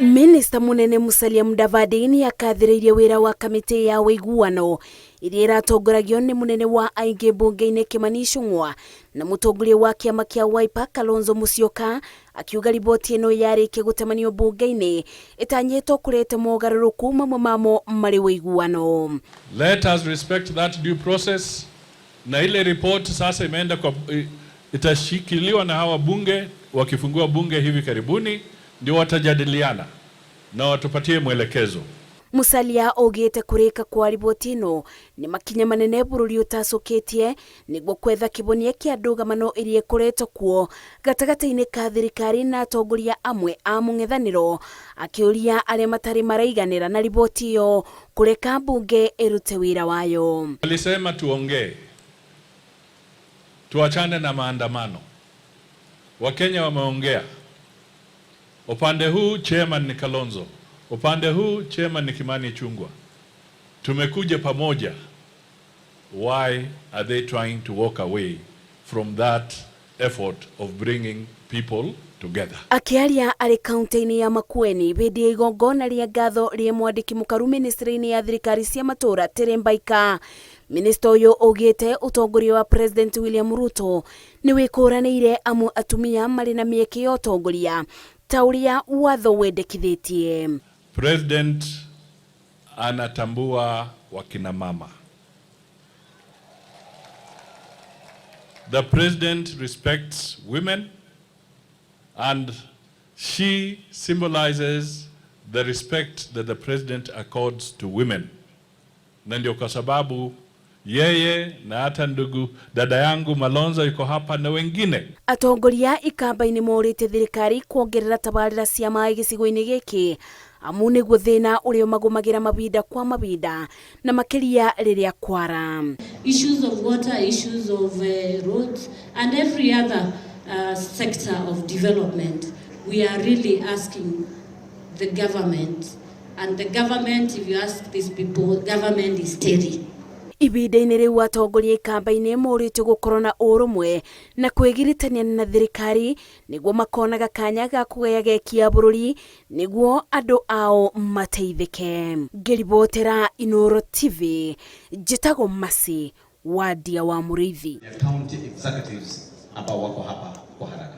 Minista munene Musalia Mudavadi ni akathĩrĩirie wĩra wa kamĩtĩ ya ũiguano iria ĩratongoragio nĩ mũnene wa aingĩ mbunge-inĩ Kimani Ichung'wa na mũtongoria wa kĩama kĩa Wiper Kalonzo Musyoka, akiuga riboti ĩno yarĩkia gũtamanio mbunge-inĩ ĩtanyĩtwo kũrete mogarũrũku mamwe mamo marĩ ũiguano. Let us respect that due process, na ile report sasa imeenda kwa, itashikiliwa na hawa bunge wakifungua bunge hivi karibuni, ndio watajadiliana na watupatie mwelekezo. Musalia augĩte kũrĩka kwa riboti ĩno nĩ makinya manene bũrũri ũtacũkĩtie nĩguo kwetha kĩhonia kĩa ndũgamano iria ĩkoretwo kuo gatagatĩ-inĩ ka thirikari na atongoria amwe a mũng'ethanĩro, akĩũria arĩa matarĩ maraiganĩra na riboti ĩyo kũreka mbunge ĩrute wĩra wayo. Walisema tuongee, tuachane na maandamano. Wakenya wameongea. Upande huu chairman ni Kalonzo, upande huu chairman ni Kimani Ichung'wah. Tumekuja pamoja. Why are they trying to walk away from that effort of bringing people together? Akĩaria arĩ kaunti-inĩ ya Makueni hĩndĩ ya igongona rĩa ngatho rĩa mwandĩki mũkaru ministry-inĩ ya thirikari cia matũra Terry Mbaika, minista ũyũ augĩte ũtongoria wa President William Ruto nĩ wĩkũranĩire amu atumia marĩ na mĩeke ya ũtongoria ta ũrĩa watho wendekithĩtie. President anatambua wakina mama. The president respects women and she symbolizes the respect that the president accords to women. Na ndio kwa sababu yeye na hata ndugu dada yangu Malonzo yuko hapa na wengine. Atongoria ikamba-inĩ morĩtie thirikari kuongerera tabarĩra cia maĩ gĩcigo-inĩ gĩkĩ amu nĩguo thĩna ũrĩa ũmagũmagĩra mahinda kwa mahinda na makĩria rĩrĩa kwara. Issues of water, issues of roads and every other sector of development. We are really asking the government, and the government, if you ask these people, government is steady. Ihinda-inĩ rĩu atongoria ikamba-inĩ morĩtio gũkorwo na ũrũmwe na kwĩgiritania na thirikari nĩguo makonaga kanya ga kũgaya geki bũrũri nĩguo andũ ao mateithĩke. Ngĩribotera Inooro TV, njĩtagwo Mercy Wadia wa Mũrĩithi. County executives ambao wako hapa kwa haraka.